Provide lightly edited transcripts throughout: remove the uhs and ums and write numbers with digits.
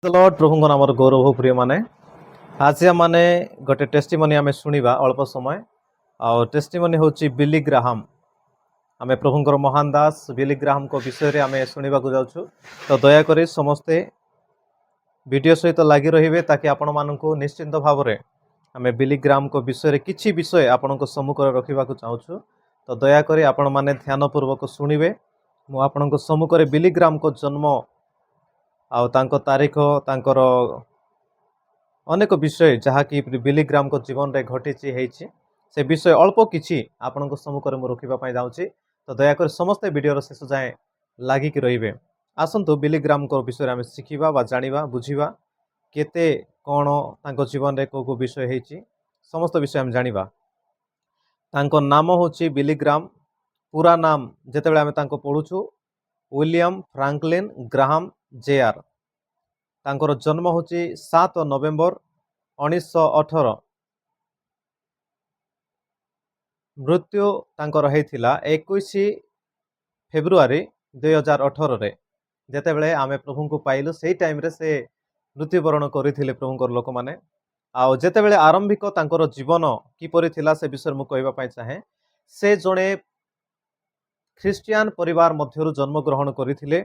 Lord, ପ୍ରଭୁଙ୍କ ନାମର ଗୌରବ। ପ୍ରିୟମାନେ, ଆଜି ଆମମାନେ ଗୋଟେ ଟେଷ୍ଟିମନି ଆମେ ଶୁଣିବା ଅଳ୍ପ ସମୟ। ଆଉ ଟେଷ୍ଟିମନି ହେଉଛି ବିଲି ଗ୍ରାହାମ। ଆମେ ପ୍ରଭୁଙ୍କର ମହାନ ଦାସ ବିଲି ଗ୍ରାହାମଙ୍କ ବିଷୟରେ ଆମେ ଶୁଣିବାକୁ ଯାଉଛୁ। ତ ଦୟାକରି ସମସ୍ତେ ଭିଡ଼ିଓ ସହିତ ଲାଗି ରହିବେ, ତାକି ଆପଣମାନଙ୍କୁ ନିଶ୍ଚିନ୍ତ ଭାବରେ ଆମେ ବିଲି ଗ୍ରାହାମଙ୍କ ବିଷୟରେ କିଛି ବିଷୟ ଆପଣଙ୍କ ସମ୍ମୁଖରେ ରଖିବାକୁ ଚାହୁଁଛୁ। ତ ଦୟାକରି ଆପଣମାନେ ଧ୍ୟାନପୂର୍ବକ ଶୁଣିବେ। ମୁଁ ଆପଣଙ୍କ ସମ୍ମୁଖରେ ବିଲି ଗ୍ରାହାମଙ୍କ ଜନ୍ମ ଆଉ ତାଙ୍କ ତାରିଖ, ତାଙ୍କର ଅନେକ ବିଷୟ ଯାହାକି ବିଲି ଗ୍ରାହାମଙ୍କ ଜୀବନରେ ଘଟିଛି, ହେଇଛି, ସେ ବିଷୟ ଅଳ୍ପ କିଛି ଆପଣଙ୍କ ସମ୍ମୁଖରେ ମୁଁ ରଖିବା ପାଇଁ ଯାଉଛି। ତ ଦୟାକରି ସମସ୍ତେ ଭିଡ଼ିଓର ଶେଷ ଯାଏଁ ଲାଗିକି ରହିବେ। ଆସନ୍ତୁ, ବିଲି ଗ୍ରାହାମଙ୍କ ବିଷୟରେ ଆମେ ଶିଖିବା ବା ଜାଣିବା, ବୁଝିବା, କେତେ କ'ଣ ତାଙ୍କ ଜୀବନରେ କେଉଁ କେଉଁ ବିଷୟ ହେଇଛି, ସମସ୍ତ ବିଷୟ ଆମେ ଜାଣିବା। ତାଙ୍କ ନାମ ହେଉଛି ବିଲି ଗ୍ରାହାମ। ପୁରା ନାମ ଯେତେବେଳେ ଆମେ ତାଙ୍କୁ ପଢ଼ୁଛୁ, ୱିଲିୟମ ଫ୍ରାଙ୍କଲିନ୍ ଗ୍ରାହାମ ଜେଆର୍। ତାଙ୍କର ଜନ୍ମ ହେଉଛି 7 ନଭେମ୍ବର 1918। ମୃତ୍ୟୁ ତାଙ୍କର ହେଇଥିଲା 21 ଫେବୃଆରୀ 2018ରେ। ଯେତେବେଳେ ଆମେ ପ୍ରଭୁଙ୍କୁ ପାଇଲୁ, ସେଇ ଟାଇମ୍ରେ ସେ ମୃତ୍ୟୁବରଣ କରିଥିଲେ, ପ୍ରଭୁଙ୍କର ଲୋକମାନେ। ଆଉ ଯେତେବେଳେ ଆରମ୍ଭିକ ତାଙ୍କର ଜୀବନ କିପରି ଥିଲା, ସେ ବିଷୟରେ ମୁଁ କହିବା ପାଇଁ ଚାହେଁ। ସେ ଜଣେ ଖ୍ରୀଷ୍ଟିଆନ ପରିବାର ମଧ୍ୟରୁ ଜନ୍ମଗ୍ରହଣ କରିଥିଲେ,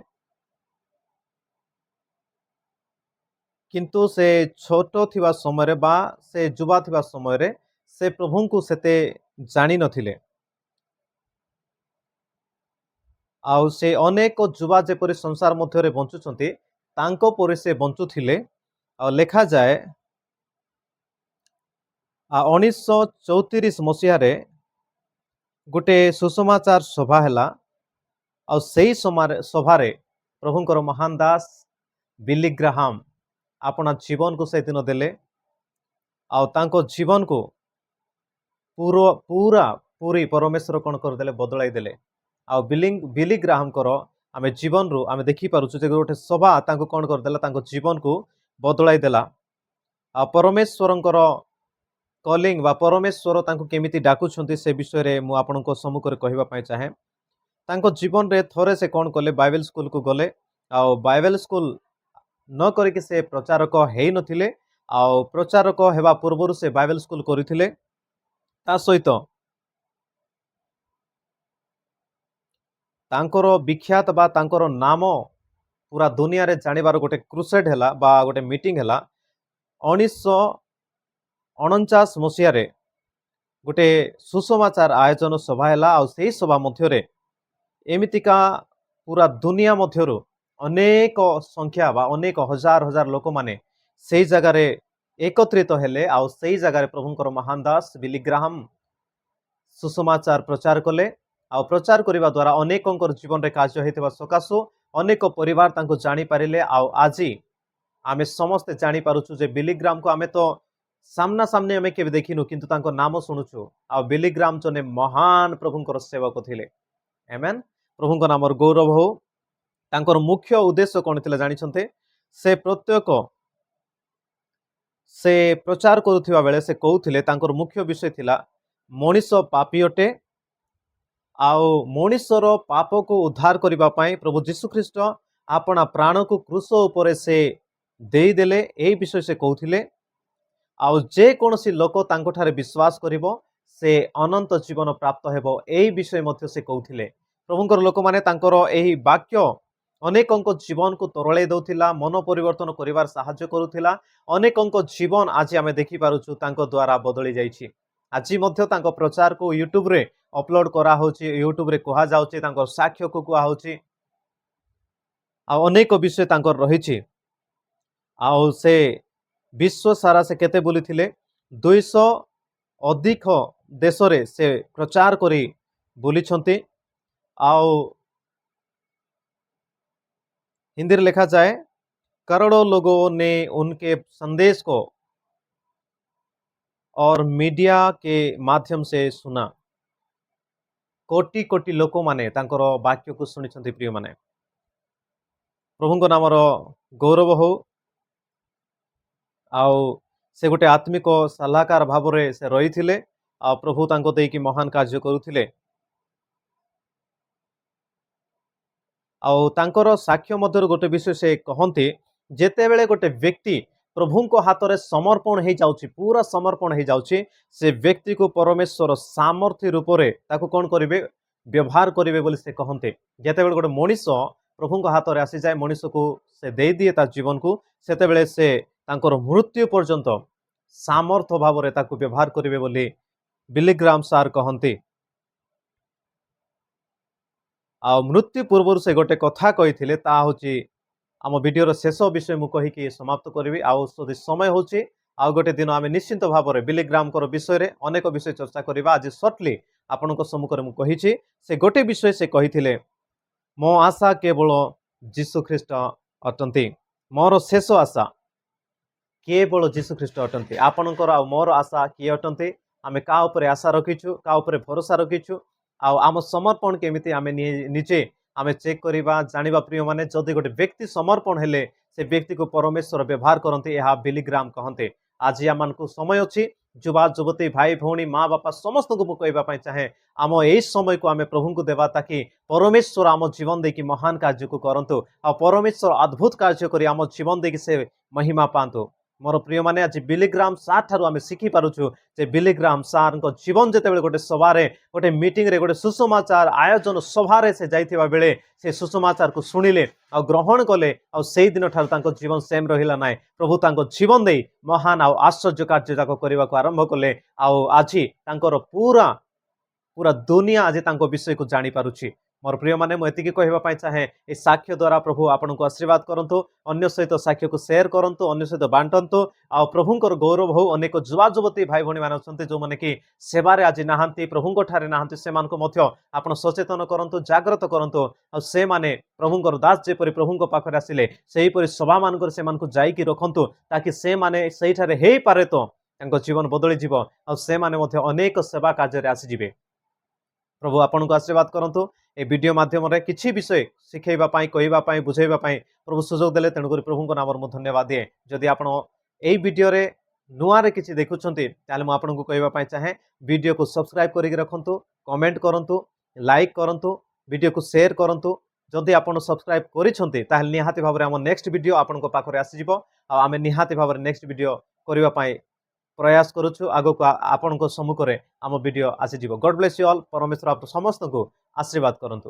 କିନ୍ତୁ ସେ ଛୋଟ ଥିବା ସମୟରେ ବା ସେ ଯୁବା ଥିବା ସମୟରେ ସେ ପ୍ରଭୁଙ୍କୁ ସେତେ ଜାଣିନଥିଲେ। ଆଉ ସେ ଅନେକ ଯୁବା ଯେପରି ସଂସାର ମଧ୍ୟରେ ବଞ୍ଚୁଛନ୍ତି, ତାଙ୍କ ପରି ସେ ବଞ୍ଚୁଥିଲେ। ଆଉ ଲେଖାଯାଏ, 1934 ମସିହାରେ ଗୋଟେ ସୁସମାଚାର ସଭା ହେଲା। ଆଉ ସେଇ ସଭାରେ ପ୍ରଭୁଙ୍କର ମହାନ ଦାସ ବିଲି ଗ୍ରାହାମ ଆପଣା ଜୀବନକୁ ସେଦିନ ଦେଲେ। ଆଉ ତାଙ୍କ ଜୀବନକୁ ପୁରା ପୁରୀ ପରମେଶ୍ୱର କ'ଣ କରିଦେଲେ? ବଦଳାଇ ଦେଲେ। ଆଉ ବିଲି ଗ୍ରାହାମଙ୍କର ଆମେ ଜୀବନରୁ ଆମେ ଦେଖିପାରୁଛୁ ଯେ ଗୋଟେ ସଭା ତାଙ୍କୁ କ'ଣ କରିଦେଲା? ତାଙ୍କ ଜୀବନକୁ ବଦଳାଇ ଦେଲା। ଆଉ ପରମେଶ୍ୱରଙ୍କର କଲିଂ ବା ପରମେଶ୍ୱର ତାଙ୍କୁ କେମିତି ଡାକୁଛନ୍ତି, ସେ ବିଷୟରେ ମୁଁ ଆପଣଙ୍କ ସମ୍ମୁଖରେ କହିବା ପାଇଁ ଚାହେଁ। ତାଙ୍କ ଜୀବନରେ ଥରେ ସେ କ'ଣ କଲେ? ବାଇବେଲ ସ୍କୁଲକୁ ଗଲେ। ଆଉ ବାଇବେଲ ସ୍କୁଲ ନ କରିକି ସେ ପ୍ରଚାରକ ହେଇନଥିଲେ। ଆଉ ପ୍ରଚାରକ ହେବା ପୂର୍ବରୁ ସେ ବାଇବେଲ ସ୍କୁଲ କରିଥିଲେ। ତା ସହିତ ତାଙ୍କର ବିଖ୍ୟାତ ବା ତାଙ୍କର ନାମ ପୁରା ଦୁନିଆରେ ଜାଣିବାର ଗୋଟେ କ୍ରୁସେଡ୍ ହେଲା ବା ଗୋଟେ ମିଟିଂ ହେଲା। 1949 ମସିହାରେ ଗୋଟେ ସୁସମାଚାର ଆୟୋଜନ ସଭା ହେଲା। ଆଉ ସେଇ ସଭା ମଧ୍ୟରେ ଏମିତିକା ପୁରା ଦୁନିଆ ମଧ୍ୟରୁ ଅନେକ ସଂଖ୍ୟା ବା ଅନେକ ହଜାର ହଜାର ଲୋକମାନେ ସେଇ ଜାଗାରେ ଏକତ୍ରିତ ହେଲେ। ଆଉ ସେଇ ଜାଗାରେ ପ୍ରଭୁଙ୍କର ମହାନ ଦାସ ବିଲି ଗ୍ରାହାମ ସୁସମାଚାର ପ୍ରଚାର କଲେ। ଆଉ ପ୍ରଚାର କରିବା ଦ୍ୱାରା ଅନେକଙ୍କର ଜୀବନରେ କାର୍ଯ୍ୟ ହେଇଥିବା ସକାଶୁ ଅନେକ ପରିବାର ତାଙ୍କୁ ଜାଣିପାରିଲେ। ଆଉ ଆଜି ଆମେ ସମସ୍ତେ ଜାଣିପାରୁଛୁ ଯେ ବିଲି ଗ୍ରାହାମକୁ ଆମେ ତ ସାମ୍ନା ସାମ୍ନି ଆମେ କେବେ ଦେଖିନୁ, କିନ୍ତୁ ତାଙ୍କ ନାମ ଶୁଣୁଛୁ। ଆଉ ବିଲି ଗ୍ରାହାମ ଜଣେ ମହାନ ପ୍ରଭୁଙ୍କର ସେବକ ଥିଲେ। ଏମେନ୍। ପ୍ରଭୁଙ୍କ ନାମର ଗୌରବ ହଉ। ତାଙ୍କର ମୁଖ୍ୟ ଉଦ୍ଦେଶ୍ୟ କ'ଣ ଥିଲା ଜାଣିଛନ୍ତି? ସେ ପ୍ରତ୍ୟେକ ସେ ପ୍ରଚାର କରୁଥିବା ବେଳେ ସେ କହୁଥିଲେ, ତାଙ୍କର ମୁଖ୍ୟ ବିଷୟ ଥିଲା, ମଣିଷ ପାପୀ ଅଟେ ଆଉ ମଣିଷର ପାପକୁ ଉଦ୍ଧାର କରିବା ପାଇଁ ପ୍ରଭୁ ଯୀଶୁଖ୍ରୀଷ୍ଟ ଆପଣା ପ୍ରାଣକୁ କ୍ରୁଶ ଉପରେ ସେ ଦେଇଦେଲେ। ଏଇ ବିଷୟ ସେ କହୁଥିଲେ। ଆଉ ଯେକୌଣସି ଲୋକ ତାଙ୍କଠାରେ ବିଶ୍ୱାସ କରିବ, ସେ ଅନନ୍ତ ଜୀବନ ପ୍ରାପ୍ତ ହେବ, ଏଇ ବିଷୟ ମଧ୍ୟ ସେ କହୁଥିଲେ। ପ୍ରଭୁଙ୍କର ଲୋକମାନେ, ତାଙ୍କର ଏହି ବାକ୍ୟ ଅନେକଙ୍କ ଜୀବନକୁ ତରଳେଇ ଦେଉଥିଲା, ମନ ପରିବର୍ତ୍ତନ କରିବାର ସାହାଯ୍ୟ କରୁଥିଲା। ଅନେକଙ୍କ ଜୀବନ ଆଜି ଆମେ ଦେଖିପାରୁଛୁ ତାଙ୍କ ଦ୍ୱାରା ବଦଳି ଯାଇଛି। ଆଜି ମଧ୍ୟ ତାଙ୍କ ପ୍ରଚାରକୁ ୟୁଟ୍ୟୁବରେ ଅପଲୋଡ କରାହଉଛି, ୟୁଟ୍ୟୁବରେ କୁହାଯାଉଛି, ତାଙ୍କ ସାକ୍ଷ୍ୟକୁ କୁହାହଉଛି। ଆଉ ଅନେକ ବିଷୟ ତାଙ୍କର ରହିଛି। ଆଉ ସେ ବିଶ୍ୱ ସାରା ସେ କେତେ ବୁଲିଥିଲେ? 200 ଅଧିକ ଦେଶରେ ସେ ପ୍ରଚାର କରି ବୁଲିଛନ୍ତି। ଆଉ ହିନ୍ଦୀରେ ଲେଖାଯାଏ, करोड़ों लोगों ने उनके संदेश को और मीडिया के माध्यम से सुना। କୋଟି କୋଟି ଲୋକମାନେ ତାଙ୍କର ବାକ୍ୟକୁ ଶୁଣିଛନ୍ତି। ପ୍ରିୟମାନେ, ପ୍ରଭୁଙ୍କ ନାମର ଗୌରବ ହଉ। ଆଉ ସେ ଗୋଟେ ଆତ୍ମିକ ସଲାହକାର ଭାବରେ ସେ ରହିଥିଲେ ଆଉ ପ୍ରଭୁ ତାଙ୍କ ଦେଇକି ମହାନ କାର୍ଯ୍ୟ କରୁଥିଲେ। ଆଉ ତାଙ୍କର ସାକ୍ଷ୍ୟ ମଧ୍ୟରୁ ଗୋଟେ ବିଷୟ ସେ କହନ୍ତି ଯେତେବେଳେ ଗୋଟେ ବ୍ୟକ୍ତି ପ୍ରଭୁଙ୍କ ହାତରେ ସମର୍ପଣ ହେଇଯାଉଛି, ପୁରା ସମର୍ପଣ ହେଇଯାଉଛି, ସେ ବ୍ୟକ୍ତିକୁ ପରମେଶ୍ୱର ସାମର୍ଥ୍ୟ ରୂପରେ ତାକୁ କ'ଣ କରିବେ, ବ୍ୟବହାର କରିବେ ବୋଲି ସେ କହନ୍ତି। ଯେତେବେଳେ ଗୋଟେ ମଣିଷ ପ୍ରଭୁଙ୍କ ହାତରେ ଆସିଯାଏ, ମଣିଷକୁ ସେ ଦେଇଦିଏ ତା ଜୀବନକୁ, ସେତେବେଳେ ସେ ତାଙ୍କର ମୃତ୍ୟୁ ପର୍ଯ୍ୟନ୍ତ ସାମର୍ଥ୍ୟ ଭାବରେ ତାକୁ ବ୍ୟବହାର କରିବେ ବୋଲି ବିଲିଗ୍ରାମ ସାର୍ କହନ୍ତି। ଆଉ ମୃତ୍ୟୁ ପୂର୍ବରୁ ସେ ଗୋଟେ କଥା କହିଥିଲେ, ତାହା ହେଉଛି ଆମ ଭିଡ଼ିଓର ଶେଷ ବିଷୟ। ମୁଁ କହିକି ସମାପ୍ତ କରିବି। ଆଉ ଯଦି ସମୟ ହେଉଛି, ଆଉ ଗୋଟେ ଦିନ ଆମେ ନିଶ୍ଚିନ୍ତ ଭାବରେ ବିଲିଗ୍ରାମଙ୍କର ବିଷୟରେ ଅନେକ ବିଷୟ ଚର୍ଚ୍ଚା କରିବା। ଆଜି ସର୍ଟଲି ଆପଣଙ୍କ ସମ୍ମୁଖରେ ମୁଁ କହିଛି। ସେ ଗୋଟେ ବିଷୟ ସେ କହିଥିଲେ, "ମୋ ଆଶା କେବଳ ଯୀଶୁ ଖ୍ରୀଷ୍ଟ ଅଟନ୍ତି। ମୋର ଶେଷ ଆଶା କେବଳ ଯୀଶୁ ଖ୍ରୀଷ୍ଟ ଅଟନ୍ତି।" ଆପଣଙ୍କର ଆଉ ମୋର ଆଶା କିଏ ଅଟନ୍ତି? ଆମେ କାହା ଉପରେ ଆଶା ରଖିଛୁ? କାହା ଉପରେ ଭରସା ରଖିଛୁ? ଆଉ ଆମ ସମର୍ପଣ କେମିତି, ଆମେ ନିଜେ ଆମେ ଚେକ୍ କରିବା, ଜାଣିବା। ପ୍ରିୟମାନେ, ଯଦି ଗୋଟେ ବ୍ୟକ୍ତି ସମର୍ପଣ ହେଲେ, ସେ ବ୍ୟକ୍ତିକୁ ପରମେଶ୍ୱର ବ୍ୟବହାର କରନ୍ତି, ଏହା ବିଲିଗ୍ରାମ କହନ୍ତି। ଆଜି ଆମମାନଙ୍କୁ ସମୟ ଅଛି। ଯୁବା ଯୁବତୀ, ଭାଇ ଭଉଣୀ, ମା ବାପା, ସମସ୍ତଙ୍କୁ ମୁଁ କହିବା ପାଇଁ ଚାହେଁ, ଆମ ଏଇ ସମୟକୁ ଆମେ ପ୍ରଭୁଙ୍କୁ ଦେବା, ତାକି ପରମେଶ୍ୱର ଆମ ଜୀବନ ଦେଇକି ମହାନ କାର୍ଯ୍ୟକୁ କରନ୍ତୁ ଆଉ ପରମେଶ୍ୱର ଅଦ୍ଭୁତ କାର୍ଯ୍ୟ କରି ଆମ ଜୀବନ ଦେଇକି ସେ ମହିମା ପାଆନ୍ତୁ। ମୋର ପ୍ରିୟମାନେ, ଆଜି ବିଲିଗ୍ରାମ ସାର୍ ଠାରୁ ଆମେ ଶିଖିପାରୁଛୁ ଯେ ବିଲିଗ୍ରାମ ସାର୍ଙ୍କ ଜୀବନ ଯେତେବେଳେ ଗୋଟେ ସଭାରେ, ଗୋଟେ ମିଟିଂରେ, ଗୋଟେ ସୁସମାଚାର ଆୟୋଜନ ସଭାରେ ସେ ଯାଇଥିବା ବେଳେ ସେ ସୁସମାଚାରକୁ ଶୁଣିଲେ ଆଉ ଗ୍ରହଣ କଲେ। ଆଉ ସେଇ ଦିନ ଠାରୁ ତାଙ୍କ ଜୀବନ ସେମ୍ ରହିଲା ନାହିଁ। ପ୍ରଭୁ ତାଙ୍କ ଜୀବନ ଦେଇ ମହାନ ଆଉ ଆଶ୍ଚର୍ଯ୍ୟ କାର୍ଯ୍ୟ ଯାକ କରିବାକୁ ଆରମ୍ଭ କଲେ। ଆଉ ଆଜି ତାଙ୍କର ପୁରା ପୁରା ଦୁନିଆ ଆଜି ତାଙ୍କ ବିଷୟକୁ ଜାଣିପାରୁଛି। ମୋର ପ୍ରିୟମାନେ, ମୁଁ ଏତିକି କହିବା ପାଇଁ ଚାହେଁ, ଏ ସାକ୍ଷ୍ୟ ଦ୍ୱାରା ପ୍ରଭୁ ଆପଣଙ୍କୁ ଆଶୀର୍ବାଦ କରନ୍ତୁ। ଅନ୍ୟ ସହିତ ସାକ୍ଷ୍ୟକୁ ସେୟାର କରନ୍ତୁ, ଅନ୍ୟ ସହିତ ବାଣ୍ଟନ୍ତୁ ଆଉ ପ୍ରଭୁଙ୍କର ଗୌରବ ହଉ। ଅନେକ ଯୁବା ଯୁବତୀ, ଭାଇ ଭଉଣୀମାନେ ଅଛନ୍ତି, ଯେଉଁମାନେ କି ସେବାରେ ଆଜି ନାହାନ୍ତି, ପ୍ରଭୁଙ୍କ ଠାରେ ନାହାନ୍ତି। ସେମାନଙ୍କୁ ମଧ୍ୟ ଆପଣ ସଚେତନ କରନ୍ତୁ, ଜାଗ୍ରତ କରନ୍ତୁ। ଆଉ ସେମାନେ ପ୍ରଭୁଙ୍କର ଦାସ ଯେପରି ପ୍ରଭୁଙ୍କ ପାଖରେ ଆସିଲେ, ସେହିପରି ସଭାମାନଙ୍କରେ ସେମାନଙ୍କୁ ଯାଇକି ରଖନ୍ତୁ, ତାକି ସେମାନେ ସେଇଠାରେ ହେଇପାରେ ତ ତାଙ୍କ ଜୀବନ ବଦଳିଯିବ ଆଉ ସେମାନେ ମଧ୍ୟ ଅନେକ ସେବା କାର୍ଯ୍ୟରେ ଆସିଯିବେ। ପ୍ରଭୁ ଆପଣଙ୍କୁ ଆଶୀର୍ବାଦ କରନ୍ତୁ। ଏ ଭିଡ଼ିଓ ମାଧ୍ୟମରେ କିଛି ବିଷୟ ଶିଖେଇବା ପାଇଁ, କହିବା ପାଇଁ, ବୁଝେଇବା ପାଇଁ ପ୍ରଭୁ ସୁଯୋଗ ଦେଲେ, ତେଣୁକରି ପ୍ରଭୁଙ୍କ ନାମରେ ମୁଁ ଧନ୍ୟବାଦ ଦିଏ। ଯଦି ଆପଣ ଏଇ ଭିଡ଼ିଓରେ ନୂଆରେ କିଛି ଦେଖୁଛନ୍ତି, ତାହେଲେ ମୁଁ ଆପଣଙ୍କୁ କହିବା ପାଇଁ ଚାହେଁ, ଭିଡ଼ିଓକୁ ସବସ୍କ୍ରାଇବ୍ କରିକି ରଖନ୍ତୁ, କମେଣ୍ଟ କରନ୍ତୁ, ଲାଇକ୍ କରନ୍ତୁ, ଭିଡ଼ିଓକୁ ସେୟାର କରନ୍ତୁ। ଯଦି ଆପଣ ସବସ୍କ୍ରାଇବ୍ କରିଛନ୍ତି, ତାହେଲେ ନିହାତି ଭାବରେ ଆମ ନେକ୍ସଟ ଭିଡ଼ିଓ ଆପଣଙ୍କ ପାଖରେ ଆସିଯିବ। ଆଉ ଆମେ ନିହାତି ଭାବରେ ନେକ୍ସଟ ଭିଡ଼ିଓ କରିବା ପାଇଁ ପ୍ରୟାସ କରୁଛୁ। ଆଗକୁ ଆପଣଙ୍କ ସମ୍ମୁଖରେ ଆମ ଭିଡ଼ିଓ ଆସିଯିବ। God bless you all. ପରମେଶ୍ୱର ଆପଣ ସମସ୍ତଙ୍କୁ ଆଶୀର୍ବାଦ କରନ୍ତୁ।